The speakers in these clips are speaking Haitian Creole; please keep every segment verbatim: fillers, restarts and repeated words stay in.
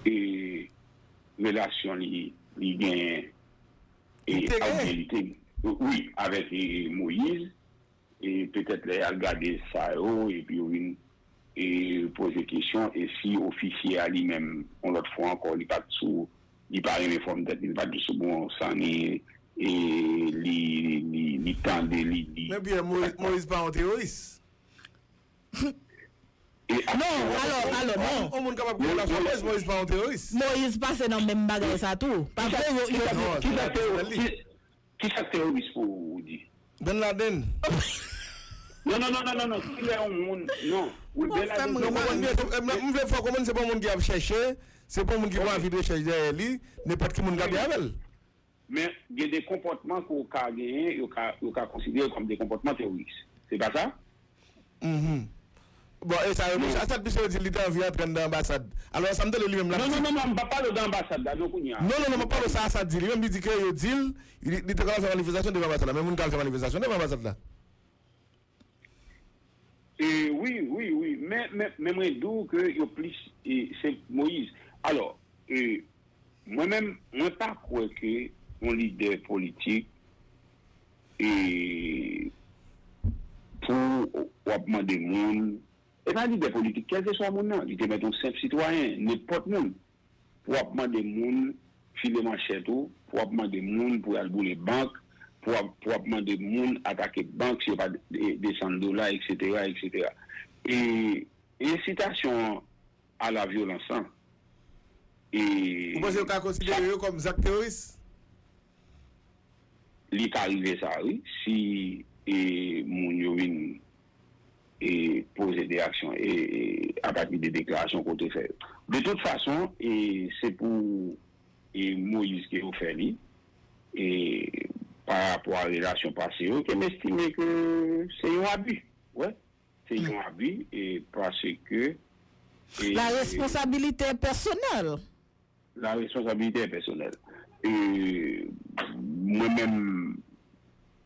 e, relasyon li, li genyen, e, oubyen li te, wi, avèk, e, Moyiz, e, petèt lè y al gade sa yo, epi yo vin, e, poze kesyon, e si ofisye a li menm, yon lòt fwa ankò, li pa t sou, li pa renmen fòm tèt li, li pa t sou bon sani, e li, li, li tande, li, li. Men Pierre, Moyiz, Moyiz pa yon teworis. Non, alò, alò, non. Yon moun kapab gen relasyon Moyiz, Moyiz pa yon teworis. Moyiz pase nan menm bagay sa tou. Pa vre, yo, yo, kisa, kisa teworis pou ou di? Ben Laden. Non, non, non, non, non, non. Kilè yon moun, non. Wi, Ben Laden. Non, konprann byen, m vle fè w konprann se pa yon moun ki ap chèche, se pa yon moun ki gen avi de rechèch dèyè li, nenpòt ki moun k ap avè l. Men gen de konpòtman ke w ka genyen, yo ka, yo ka konsidere kòm de konpòtman teworis. Se pa sa? Mhm. Bon, e sa yo, Asad, piske yo di li te anvi antre anndan anbasad. Alò, sa m tande li menm la. Non, non, non, non, m pa pale de anbasad la, non, kounye a. Non, non, non, m ap pale sa Asad di. Li menm, li di ke yo di l, li, li te ka al fè manifestasyon devan anbasad la. Men moun k al fè manifestasyon devan anbasad la. E, wi, wi, wi. Men, men, men mwen di w ke yo plis, e, se Moyiz. Alò, e, mwen menm, mwen pa kwè ke yon lidè politik, e, pou w ap mande moun, e pa lidè politik, kèlkeswa moun nan, li te mèt yon senp sitwayen, nenpòt moun, pou w ap mande moun file manchèt ou, pou w ap mande moun pou y al boule bank, pou w ap, pou w ap mande moun atake bank si yo pa de-, desann dola, etsetera, etsetera. E ensitasyon a la vyolans lan. E ou panse yo ka konsidere yo kòm zak teworis? Li ka rive sa, wi, si, e, moun yo vin, e, poze de aksyon, e, e, apati de deklarasyon ke w te fè yo. De tout fason, e, se pou, e, Moyiz ke yo fè li, e, pa rapò a relasyon pase yo, ke m estime ke se yon abi, wi, se yon abi, e, paske, e, la responsabilité est personnelle. La responsabilité est personnelle. E, mwen menm,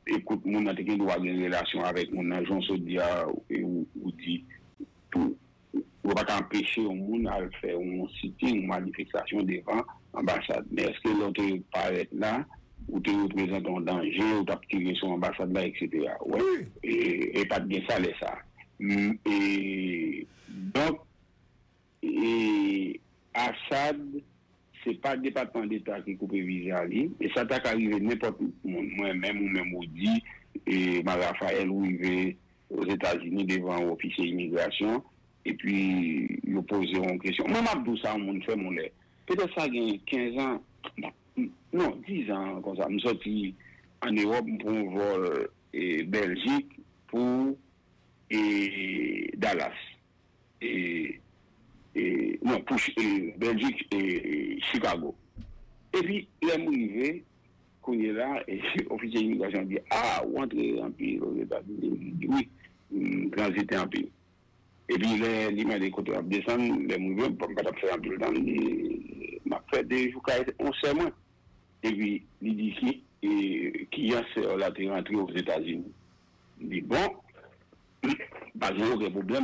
ekout, moun nan te gen dwa gen relasyon avèk moun nan, jan w sot di a, e ou, ou di, tou, ou pa ka anpeche yon moun al fè yon sitting, yon manifestasyon devan anbasad. Men èske lè w te parèt la, ou te reprezante yon danje, ou t ap tire sou anbasad la, etsetera? Wè. E, e pa t gen sa lè sa. M, e, donk, e Asad, se pa Depatman Deta ki koupe viza li, e sa ta ka rive nenpòt moun. Mwen menm, ou menm, ou di, e, Ma Raphaël, ou rive Ozetazini devan yon ofisye imigrasyon, epi yo poze w yon kesyon. Mwen, m ap di w sa, yon moun fè m yon lè. Petèt sa gen kenz an, non, diz an konsa, m sòti ann Ewòp, m pran yon vòl, e, Bèljik pou, e, Dallas. E, e, non, pou Ch-, e, Bèljik, e, e, Chicago. Epi, lè m rive, kounye la, e, ofisye imigrasyon di, "A, ou antre anpil Ozetazini?" M di, "Wi, m tranzite anpil." Epi, lè li mande kote m ap desann, lè m rive, m pa t ap fè anpil tan, li di, "M ap fè de jou kay yon sè mwen." Epi, li di, "Ki, e, ki jan sè w la te rantre Ozetazini?" M di, "Bon, pa gen okenn pwoblèm."